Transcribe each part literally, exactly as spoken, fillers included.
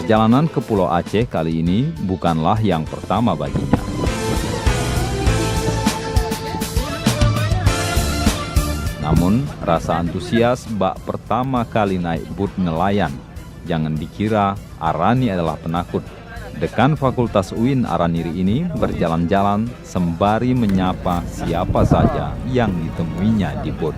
Perjalanan ke Pulo Aceh kali ini bukanlah yang pertama baginya. Namun, rasa antusias bak pertama kali naik bot nelayan, jangan dikira Arani adalah penakut. Dekan Fakultas uin Araniri ini berjalan-jalan sembari menyapa siapa saja yang ditemuinya di bot.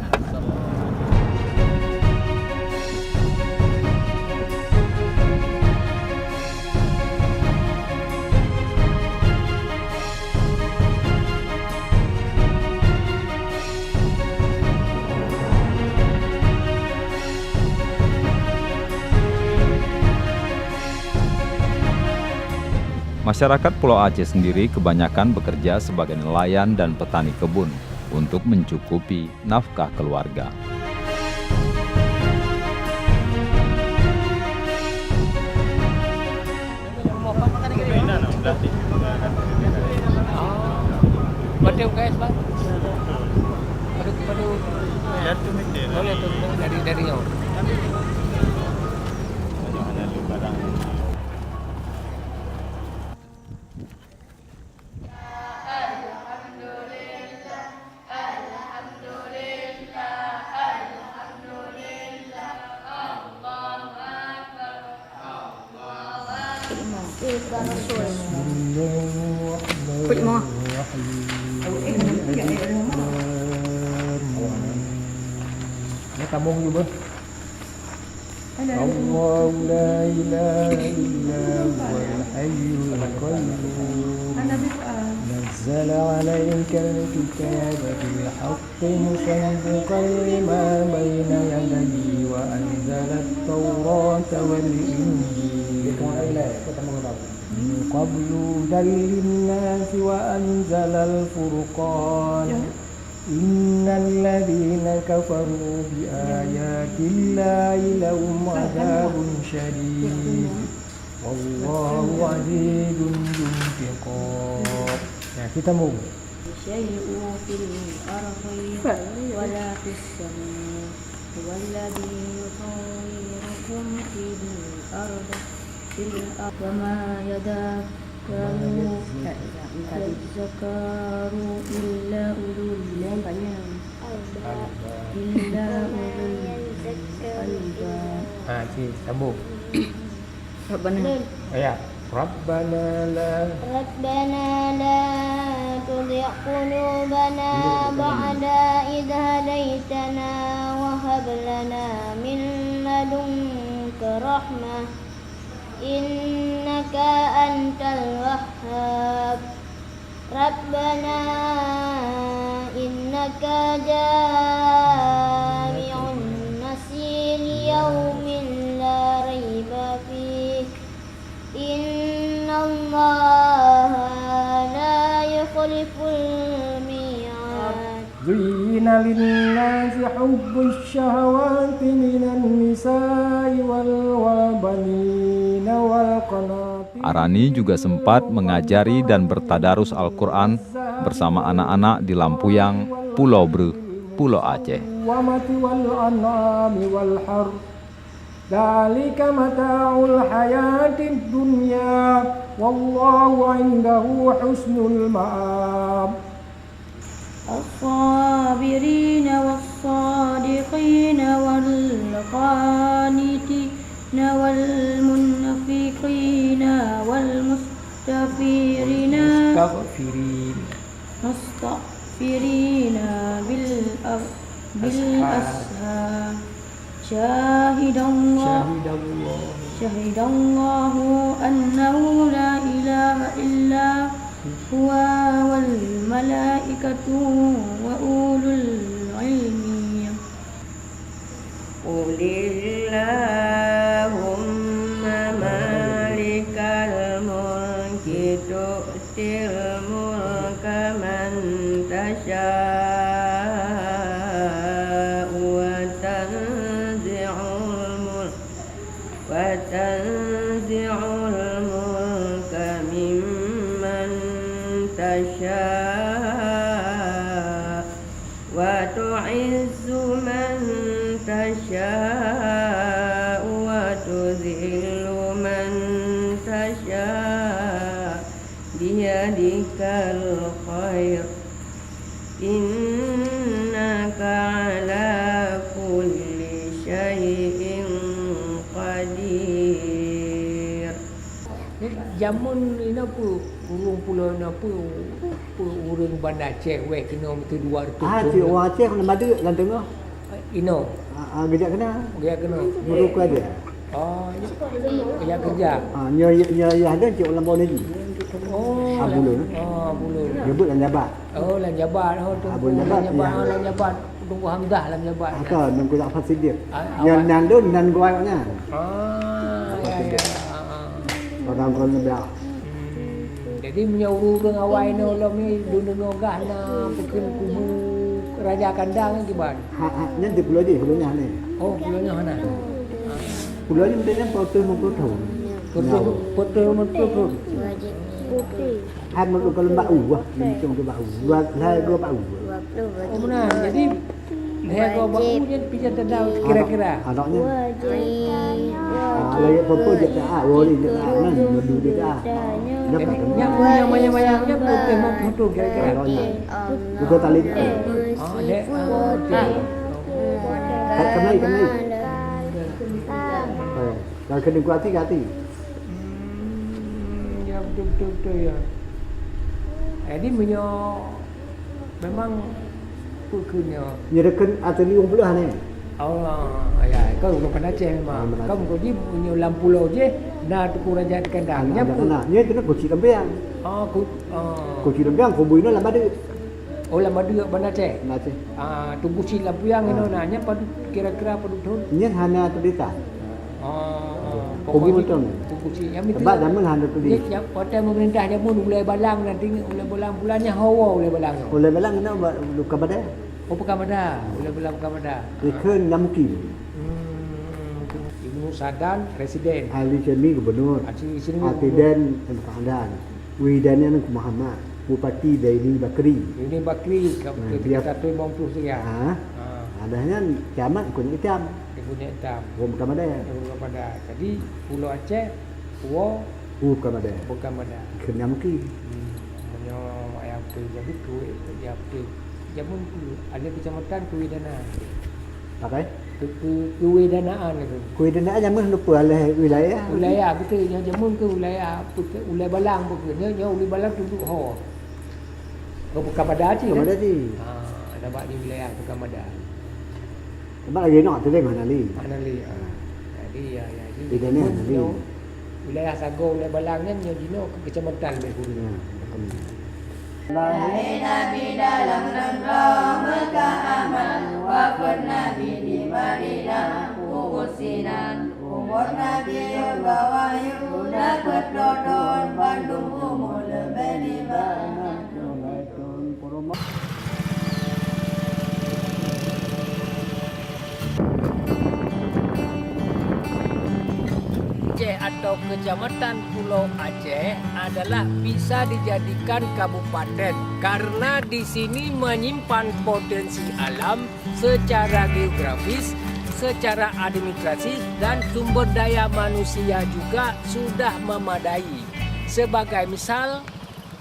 Masyarakat Pulo Aceh sendiri kebanyakan bekerja sebagai nelayan dan petani kebun untuk mencukupi nafkah keluarga. Ini kamu juga. الله لا إله إلا هو الحي القيوم. نزل عليك الكتاب بالحق مصدقا لما بين يديه وأنزل التوراة والإنجيل من قبل هدى للناس وأنزل الفرقان إن الذين كفروا بآيات الله لهم عذاب شديد والله عزيز ذو انتقام. Ya, kita mau. شيء في الأرض ولا في السماء هو الذي يصوركم في الأرض في الأرض وما يذكر يذكر إلا أولو الألباب إلا أولو الألباب. Ha, cik, sambung. Rabbana. Ya. Rabbana la ربنا لا تزغ قلوبنا بعد إذ هديتنا وهب لنا من لدنك رحمة إنك أنت الوهاب. ربنا إنك جامع الناس ليوم لا ريب فيه إن الله لا يخلف الميعاد. زين للناس حب الشهوات من النساء والبنين والقناطير Arani juga sempat mengajari dan bertadarus Al-Quran bersama anak-anak di Lampuyang, Pulo Breuh, Pulo Aceh. والأنعام والحرث ذلك متاع الحياة الدنيا والله عنده حسن المآب. الصابرين والصادقين والقانتين والمنفقين والمستغفرين مستغفرين مستغفرين بالأ- بالأسحار شهد الله شهد الله شهد الله أنه لا إله إلا هو والملائكة وأولو العلم قل اللهم مالك الملك تؤتي الملك من تشاء وتنزع الملك وتنزع الملك ممن تشاء وتعز من تشاء وتذل من بيدك الخير إنك على كل شيء قدير. Jameun inoe peue, ureuëng pulo inoe peue, peue ureuëng Banda Aceh wéh keunoe meuteudua reutôh Ah, thôn. Cik, ureuëng Aceh lam Badeuk lam teungoh. Inoe. Ah, ah, geujak keunoe. Geujak keunoe. Guru ku aja. Oh, geujak keureuja. Ah, nyoe, nyoe ayah dia cik lam bawah lagi. Oh, Ah, lam, Bulon. Oh, Bulon. Nyebut lam jabat. Oh, lam jabat. Oh, Ah, Teungku Bulon lam jabat, jabat, ya. Oh, lam jabat. Teungku Hamzah lam jabat. Ah, tu, Teungku Ja'far Siddiq. Ah, Nyan awak. Nan lôn, nan gua nyan. Ah, ya, ya. Ah, ah. Orang Bulon dah. Hmm, jadi meunyoe ureuëng awai nyoe lom ni, dun deungoe gah na peukheun kubu Raja Kandang kiban. Ha, ha, nyan di pulo jih, pulo nyan ni. Oh, pulo nyoe na. Pulo nyan mungkin nyan peuet puluh lima puluh tahun. Peuet puluh, peuet puluh lima puluh tahun. Hai, meunurot kalau bak u, wah, meunurot bak u. Dua, hai, dua bak u. Oh, meunan. Jadi, hai, dua bak u nyan pijak tanda kira-kira. Anak, anaknya. Ah, lagi apa-apa je tak, ah, wali je tak, kan, madu je tak. Dah Jadi, kat nyan tempat. Pun yang mayang-mayang nyan peuet puluh lima puluh tahun kira-kira. Anaknya. Bukan tali. Oh, dek. Ah, okey. Kat kemai, kemai. Eh, kalau kena kuat hati, hati. Hmm, ya, betul, betul, betul, ya. Jadi, meunyoe memang peue keuh nyoe? Nyoe reukon ateueh lhèe ploh nyoe. Oh, ya, kau bukan Aceh memang. Ah, bukan Kau Aceh. Kau jih, meunyoe lam pulo jih, na Teungku Raja Kandang. Nyan Raja pun. Kandang. Nyoe keuneuk Kuchik Lampiang. Oh, ku-, oh. Kuchik Lampiang, kubu inoe lam Badeuk. Oh, lam Badeuk, Banda Aceh? Banda Aceh. Ah, Teungku Chik Lampiang inoe na, nyan padum, kira-kira padum thôn? Nyan hana teudeita. Oh, oh. Kubu pokoknya beutôi. Teungku Chik, nyang Sebab penting zaman hana teudeita. Nyan, nyan, watèe memerintah jameun Ulèe Balang nanti, Ulèe Balang bulan nyan hawa Ulèe Balang. Ulèe Balang inoe ba-, Pekan Bada. Oh, Pekan Bada. Ulèe Balang Pekan Bada. Ikheun Nyamukim. Hmm, Ibnu Sadan, Presiden. Ali Syami, Gubernur. Ali Syami, Gubernur. Atiden, Komandan. Wihdan nyan Teungku Muhammad, Bupati Zaini Bakri. Zaini Bakri, ka Nah, beutôi, dia tiga ratus lima puluh sekian. Ha? Ha. Ada nyan camat kunyit itam. Dia kunyit itam. Rom Kamada. Rom Kamada. Jadi, Pulo Aceh, Pulo Rom Kamada. Rom Kamada. Kena mungkin. Hmm. Meunyoe ayah beutôi, jadi kuweh, ya beutôi. Jameun tu, ada kecamatan Kuweh Dana. Apa? Ke, ke, Kuweh Danaan itu. Kuweh Danaan jameun lupa leh wilayah. Wilayah, betul. Yang jameun ke wilayah, apa ke, Ulèe Balang apa ke. Nyoe, nyoe Ulèe Balang tu duduk ho. Oh, Pekan Bada cit, Pekan Bada cit. Ha, ada bak di wilayah Pekan Bada. Sebab lagi nak tu deh, Manali. Manali, ha. Jadi, ya, ya, jadi Kuweh Danaan, jameun Manali. Nyoe, Wilayah sagoe Ulèe Balang nyan nyoe jinoe keu keucamatan lé guru. Ya, betul. Lahé Nabi dalam nanggroe Meukah aman, wafeuet Nabi di Madinah, Uhud sinan. Umur Nabi yoh geuwahyu, na peuet ploh thôn, bandum umur leubeh nibak. Aceh atau Kecamatan Pulo Aceh adalah bisa dijadikan kabupaten karena di sini menyimpan potensi alam secara geografis, secara administrasi, dan sumber daya manusia juga sudah memadai. Sebagai misal,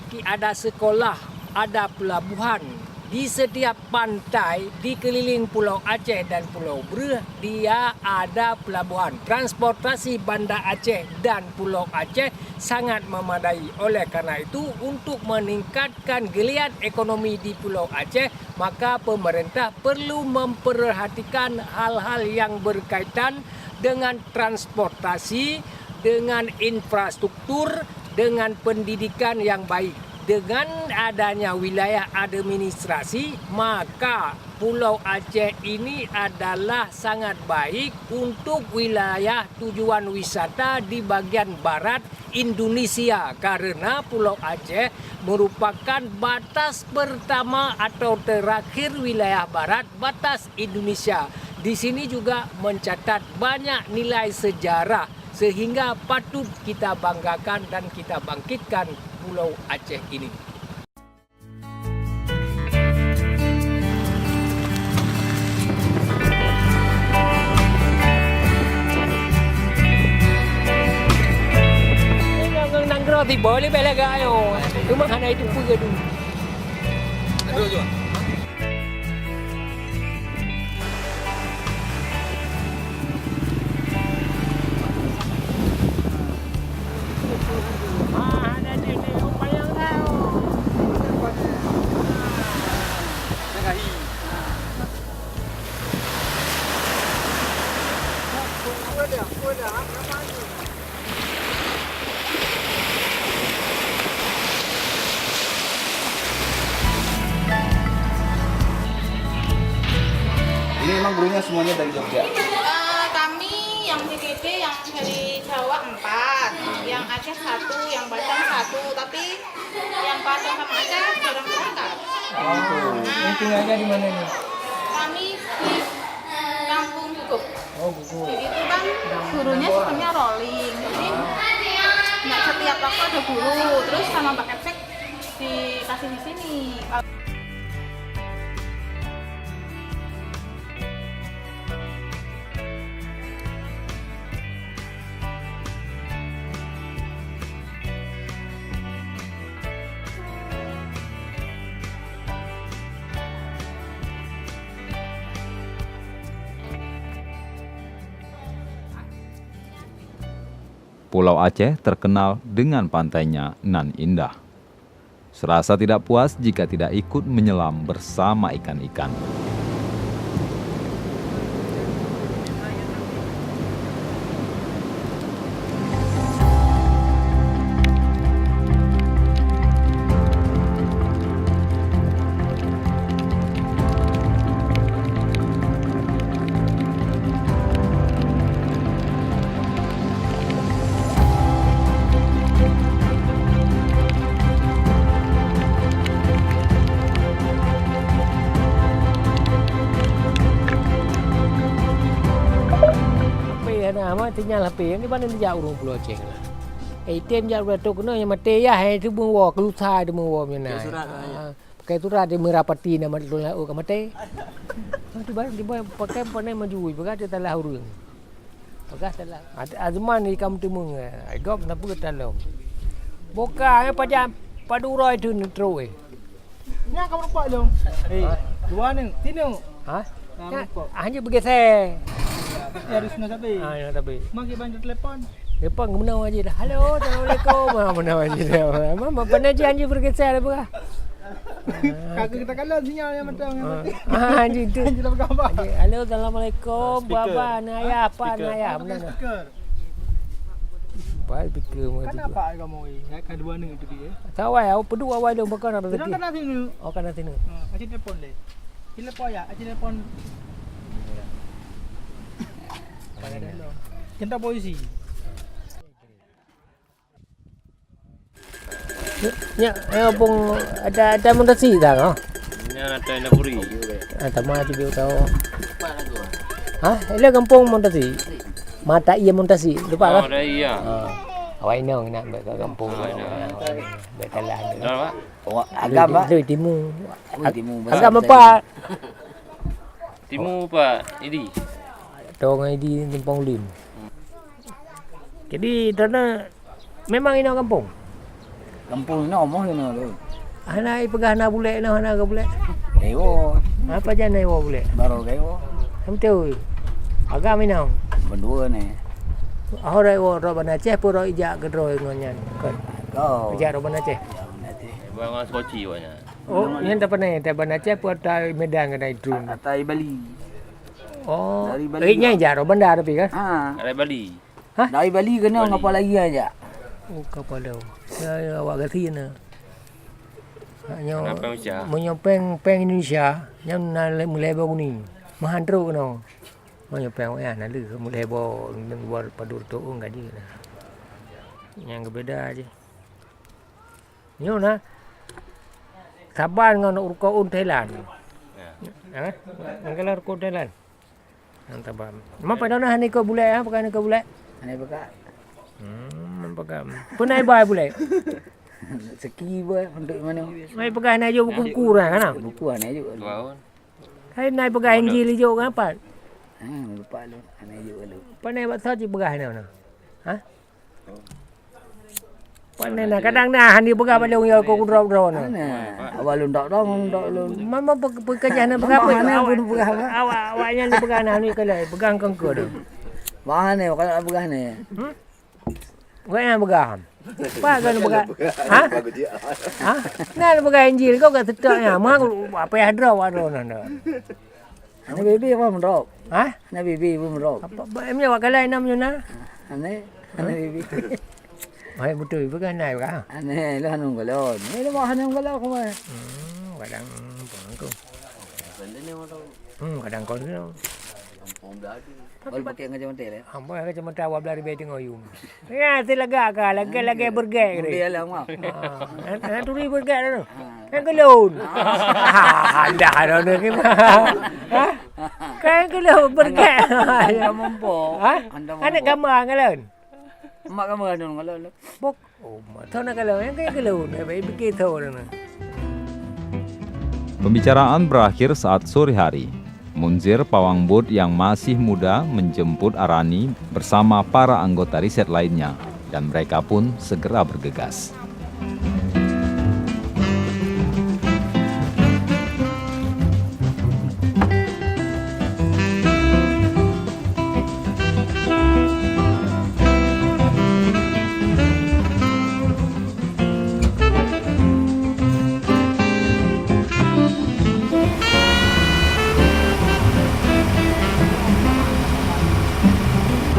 Ki ada sekolah, ada pelabuhan. Di setiap pantai di keliling Pulau Aceh dan Pulau Breueh, dia ada pelabuhan. Transportasi Banda Aceh dan Pulau Aceh sangat memadai. Oleh karena itu, untuk meningkatkan geliat ekonomi di Pulau Aceh, maka pemerintah perlu memperhatikan hal-hal yang berkaitan dengan transportasi, dengan infrastruktur, dengan pendidikan yang baik. Dengan adanya wilayah administrasi, maka Pulau Aceh ini adalah sangat baik untuk wilayah tujuan wisata di bagian barat Indonesia, karena Pulau Aceh merupakan batas pertama atau terakhir wilayah barat batas Indonesia. Di sini juga mencatat banyak nilai sejarah sehingga patut kita banggakan dan kita bangkitkan Pulau Aceh ini. Nanggroe Tiba le bela gayo. Cuma hana itu pun gaduh. Ini memang gurunya semuanya dari Jogja? Eh, kami yang P T T yang dari Jawa empat, yang Aceh satu, yang Batam satu, tapi yang Padang sama Aceh jarang berangkat. Oh, ini tinggalnya di mana nih? Kami di Kampung Guguk. Oh, Guguk. Jadi itu kan gurunya sistemnya rolling. Jadi nggak setiap waktu ada guru. Terus sama Pak Kepsek dikasih di sini. Pulau Aceh terkenal dengan pantainya nan indah. Serasa tidak puas jika tidak ikut menyelam bersama ikan-ikan. H P hana, ma tinggal H P. Yang di mana dijak ureueng Pulo Aceh lah. Eh, item jak udah tu kena yang mati yah, eh, tu meuwo, kelusa tu meuwo mina. Pakai surat, ah. Pakai surat di Merapati nama tu lah, oh, ka mati. Tiba, tiba pakai pandai maju, pakai dia talah ureueng. Peugah telah. At-, Azman ikam teumeung, eh, gop na peue talom. Boka, eh, pajan, paduroi tu neutro, eh. Nyan ka meureupak lom. Eh, dua ni, tiga. Ha? Nah, meureupak. Hanya bergeser. Ya, harus nak sampai. Ah, nak sampai. Maki bantu telepon. Telepon ke menang aja dah. "Halo, assalamualaikum." Ah, menang aja dah. Mana ji anjing bergeser apa? Kagak kita kalah sinyal yang macam yang Ah, ah, anjing tu. Anjing dah bergambar. Anjing, "Halo, assalamualaikum. Speaker. Apa, apa, anak ayah, apa, anak ayah?" Benar. Speaker. Baik, speaker. Kan apa kamu ni? Kan dua ni tu dia. Tahu ai, aku pedu awal dia bukan apa tadi. Kan sini. Oh, kan sini. Ha, aja telepon deh. Telepon ya, aja telepon. Pada dia dulu. Cinta polisi. Nyak, eh, Abang, ada, ada mutasi dah, ha? Nyan ada yang puri. Ah, sama aja dia tahu. Ha? Ila kampung mutasi. Mata iya mutasi. Lupa kah? Oh, dah iya. Ha. Awak inong nak bak kat kampung. Ah, inong. Bak talan tu. Dah, Pak? Oh, agam, Pak? Timu. Oh, timu, agam apa? Timu, Pak Idi. Tong Idi Timpong Lim. Jadi, tana memang inoe kampung? Kampung inoe, moh inoe tu. Hana ipeugah na bulek inoe, hana ka bulek? Iwoe. Apa jan na iwoe bulek? Baru ka iwoe. Beutôi. Agam inoe? Meudua ni. Oh, rot iwoe, rot Banda Aceh, peue rot ijak keudroe ngon nyan? Kon. Kon. Ijak rot Banda Aceh? Ijak Banda Aceh. Bukan ngon skoci awaknyan. Oh, nyan tapeunai, ta Banda Aceh, peue ta Medan keunan idrun? Ta Bali. Oh, dari Bali. Eh, nyan ijak rot Banda tapi kan? Ha. Dari Bali. Hah? Dari Bali keunoe ngon kapal lagi aja. Oh, kapal laut. Ya, ya, awak gasien na. Nyoe, meunyoe péng, péng Indonesia, nyan na lé-, meulhèe boh guni. Meuhan trok keunoe. Meunyoe péng awaknyan na lheueh meulhèe boh, ngon padum reutôh ôn gaji na. Nyang geubeda jih. Nyoe na. Saban ngon rukoe ôn Thailand. Ya. Ha? Ngon rukoe ôn Thailand. Nang taba. Memang padahai hana ikot bulek, ha, pakai hana ikot bulek. Hana ikot. Hmm, memang pakai. Pernah ibai bulek? Seki ba untuk mana? Mai pakai hana jok buku-buku dah, kan? Buku hana jok. Hai nai pakai Injil jok kan, Pat? Hmm, lupa lu. Hana jok lu. Pandai bak sa cit peugah hana, hana. Ha? Pandai na, kadang na hana peugah bak lôn ya keu droe-droe na. Ana, awak lôn dok dong, dok lôn. Mama pe-, peukajah na peugah apa? Hana pun peugah apa. Awak, awak nyan peugah na ni kalau peugah kongko tu. Mana kalau peugah ni? Hmm? Bukan yang peugah. Apa kan peugah? Ha? Ha? Nah, peugah Injil kau kat setok nya. Mah apa yang droe awak droe na. Aneuk bibi apa meudrop? Hah? Aneuk bibi ibu meudrop. Apa, ba-, em nyoe awak kalai nam nyoe na? Aneuk, aneuk bibi. Hai beutôi, ibu kan nai ka? Aneuk lôn anu galon. Ni lôn anu galon kemai. Hmm, kadang, hmm, pun aku. Hmm, kadang kau ni. Baru pakai kacamata le. Hamba kacamata awak belah ribet tengok yum. Ya, si lagak ka, lagak-lagak bergek ni. Dia lah, Mak. Ah, han, han turi bergek tu. Ah. Kan kelun. Ah. Ah, dah ada ni ke. Ha? Kan kelun bergek. Anda mampu. Ha? Anda mampu. Aneuk gambar ngalon. Mak gambar tu ngalon. Bok. Oh, mak. Tahu nak kalau yang kayak kelun, ya, baik fikir tahu dah. Pembicaraan berakhir saat sore hari. Munzir, pawang bot yang masih muda, menjemput Arani bersama para anggota riset lainnya, dan mereka pun segera bergegas.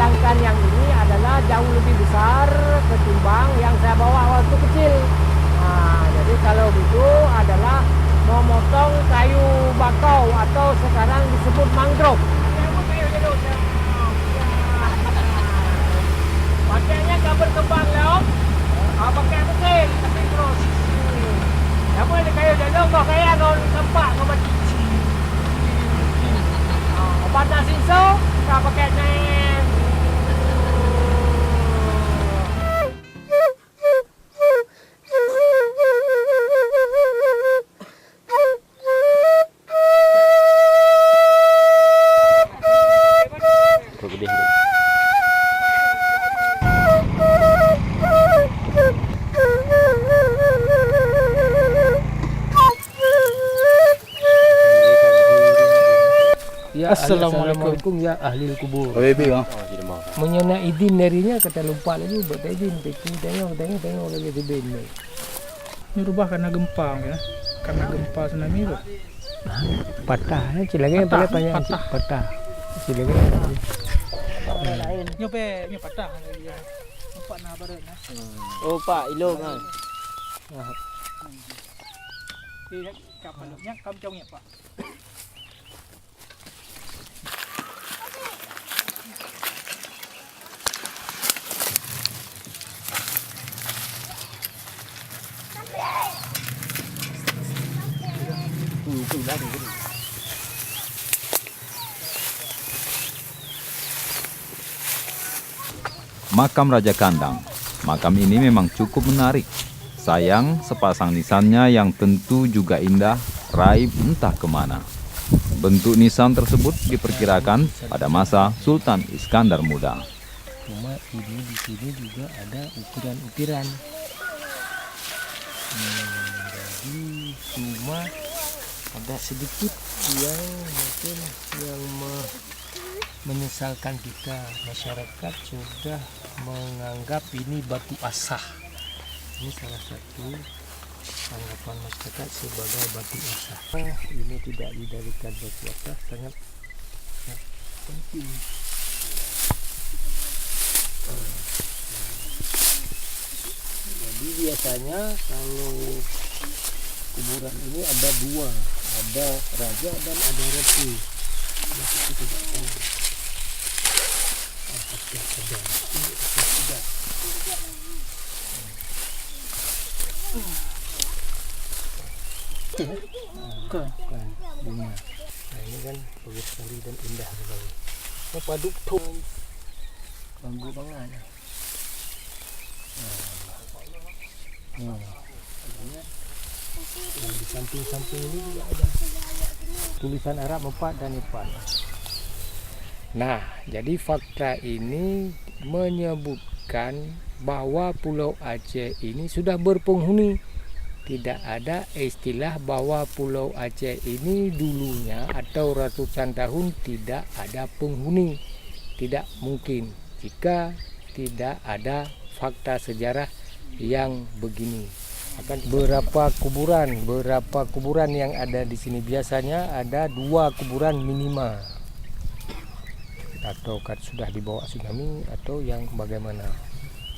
Sedangkan yang ini adalah jauh lebih besar ketimbang yang saya bawa waktu kecil. Nah, jadi kalau gitu adalah memotong kayu bakau atau sekarang disebut mangrove. Pakainya ka berkembang lom, ah, pakai mesin tapi terus. Nama dia kayu jalur kau kaya ngon tempat kau bagi. Ah, obat nak sinso, ka pakai nem. Ya, assalamualaikum ya ahli kubur. Meunyoe na idin dari nyan, ka talumpat laju, bak taidin, peki, tengok, tengok, tengok lagi idin ni. Nyoe rubah karena gempa, ya. Karena gempa tsunami tu. Patah, eh, cik lagi yang paling panjang, patah. Patah. Cik lagi. Nyoe pe, nyoe patah lagi, ya. Nampak nah barat nah. Oh, Pak, ilong, ah. Eh, kapal nyoe, kam cong nyoe, Pak. Makam Raja Kandang. Makam ini memang cukup menarik. Sayang, sepasang nisannya yang tentu juga indah raib entah ke mana. Bentuk nisan tersebut diperkirakan pada masa Sultan Iskandar Muda. Cuma ini di sini juga ada ukiran-ukiran. Hmm, jadi cuma ada sedikit yang mungkin yang me-, menyesalkan kita, masyarakat sudah menganggap ini batu asah. Ini salah satu anggapan masyarakat sebagai batu asah. Ini tidak dijadikan batu asah, sangat, sangat penting. Jadi biasanya kalau kuburan ini ada dua, ada raja dan ada ratu. Nah, itu tidak tahu. Apakah ada? Ini apakah tidak? Bukan. Bukan. Bunga. Nah, ini kan bagus sekali dan indah sekali. Ini paduk tuh. Bagus banget. Nah. Nah. Nah, di samping-samping ini juga ada tulisan Arab empat dan empat. Nah, jadi fakta ini menyebutkan bahwa Pulau Aceh ini sudah berpenghuni. Tidak ada istilah bahwa Pulau Aceh ini dulunya atau ratusan tahun tidak ada penghuni. Tidak mungkin jika tidak ada fakta sejarah yang begini. Akan berapa kuburan, berapa kuburan yang ada di sini? Biasanya ada dua kuburan minimal. Atau kat-, sudah dibawa tsunami atau yang bagaimana.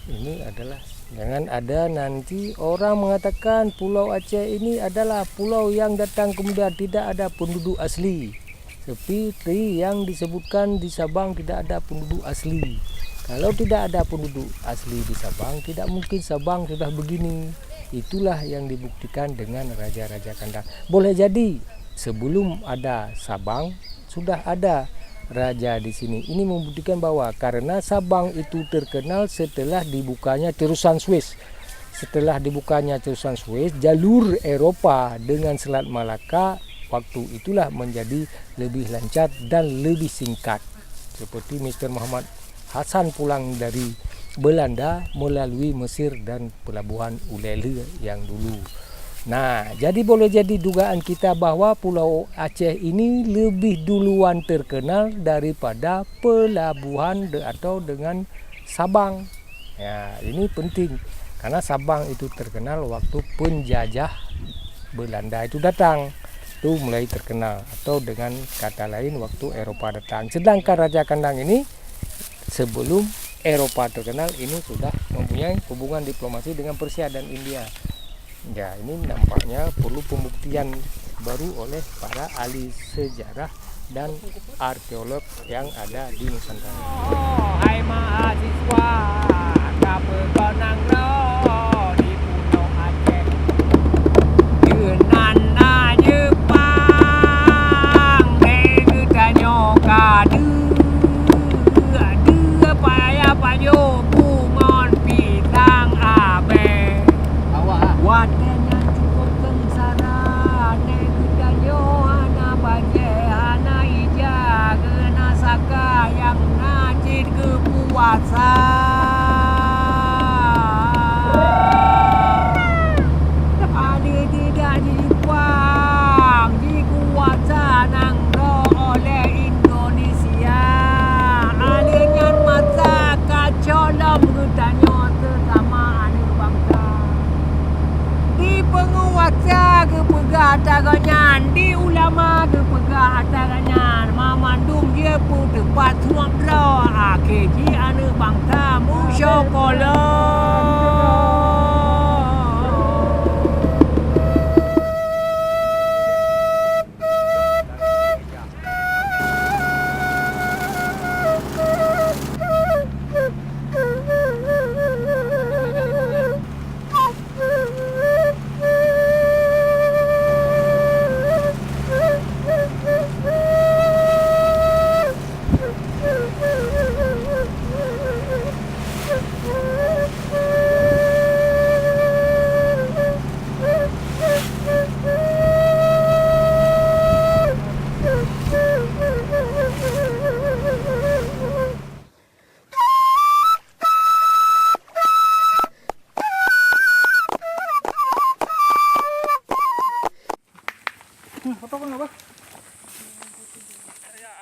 Ini adalah, jangan ada nanti orang mengatakan Pulau Aceh ini adalah pulau yang datang kemudian, tidak ada penduduk asli. Seperti yang disebutkan di Sabang tidak ada penduduk asli. Kalau tidak ada penduduk asli di Sabang, tidak mungkin Sabang sudah begini. Itulah yang dibuktikan dengan raja-raja kandang. Boleh jadi sebelum ada Sabang, sudah ada raja di sini. Ini membuktikan bahwa karena Sabang itu terkenal setelah dibukanya Terusan Suez. Setelah dibukanya Terusan Suez, jalur Eropa dengan Selat Malaka waktu itulah menjadi lebih lancar dan lebih singkat. Seperti Mister Muhammad Hasan pulang dari Belanda melalui Mesir dan pelabuhan Ulela yang dulu. Nah, jadi boleh jadi dugaan kita bahwa Pulau Aceh ini lebih duluan terkenal daripada pelabuhan de-, atau dengan Sabang. Ya, ini penting karena Sabang itu terkenal waktu penjajah Belanda itu datang. Itu mulai terkenal atau dengan kata lain waktu Eropa datang. Sedangkan Raja Kandang ini sebelum Eropa terkenal ini sudah mempunyai hubungan diplomasi dengan Persia dan India. Ya, ini nampaknya perlu pembuktian baru oleh para ahli sejarah dan arkeolog yang ada di Nusantara. Oh, hai mahasiswa, ka peue kau nanggroe di Pulo Aceh? Keunan na Jepang, lé geutanyoe ka deuh, deuh payah pajoh bungöng pisang abée. Awak, ah. Watée nyan cukup seungsara, aneuk geutanyoe hana bajée, hana ija, keuhana saka nyang na cit keu puasa. Aneuk tidak jijumpang, jikuasa nanggroe oleh Indonesia. Aneuk nyan masa ka cok lom geutanyoe seusama aneuk bansa. Di peunguasa geupeugah ata geuh nyan, di ulama geupeugah ata geuh nyan, banmandum jeuet peuteupat suab droe, akhé jih aneuk bansa meusyeukola.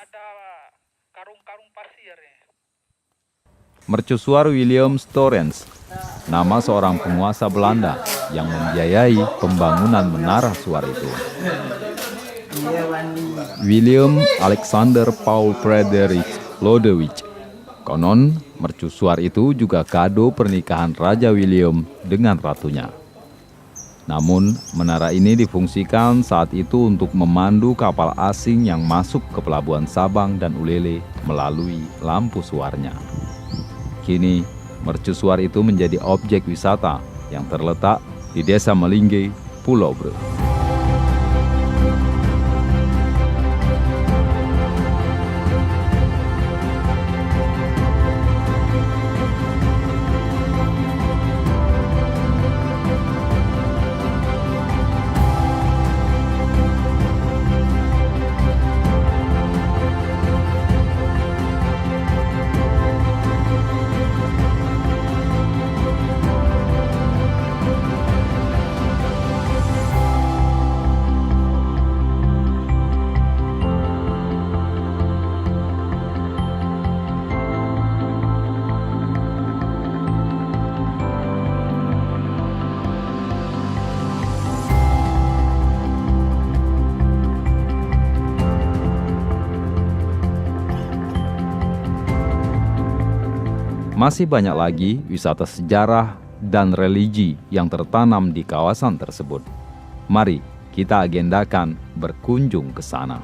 Ada karung-karung pasir ni. Mercusuar William Storrens, nama seorang penguasa Belanda yang membiayai pembangunan menara suar itu. William Alexander Paul Frederick Lodewijk. Konon, mercusuar itu juga kado pernikahan Raja William dengan ratunya. Namun, menara ini difungsikan saat itu untuk memandu kapal asing yang masuk ke pelabuhan Sabang dan Ulele melalui lampu suarnya. Kini, mercusuar itu menjadi objek wisata yang terletak di Desa Melingge, Pulo Breueh. Masih banyak lagi wisata sejarah dan religi yang tertanam di kawasan tersebut. Mari kita agendakan berkunjung ke sana.